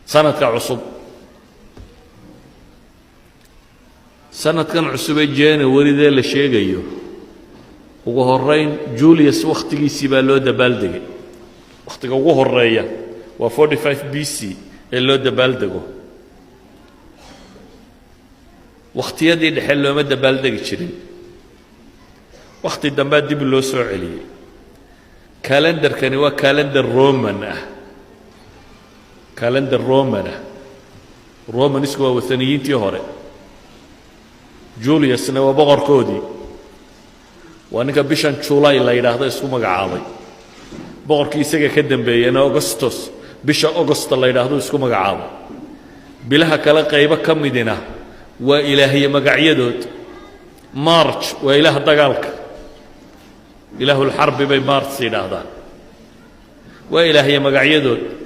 Sanadka cusub, sanadkan cusub ee January-dee la sheegayo, ugu horeyn Julius wakhtigiisii baa loo dabaaldegay. Wakhtiga ugu horeeya waa 45 BC ee loo dabaaldego. Wakhtiyadii dhexe looma dabaaldegi jirin, wakhti dambea dib loo soo celiyey. Kalendarkani waa kalendar Roman ah, kalendar Roman ah. Romanisku waa wathaniyiintii hore, Juliusna waa boqorkoodii, waa ninka bishan Julay la yidhaahdo isku magacaabay. Boqorkii isaga ka dambeeyena Augustus, bisha Augusta la yidhaahdo isku magacaabay. Bilaha kale qaybo ka midina waa ilaahye magacyadood. March waa ilaah dagaalka, ilaahulxarbi bay Mars yidhaahdaan, waa ilaahye magacyadood.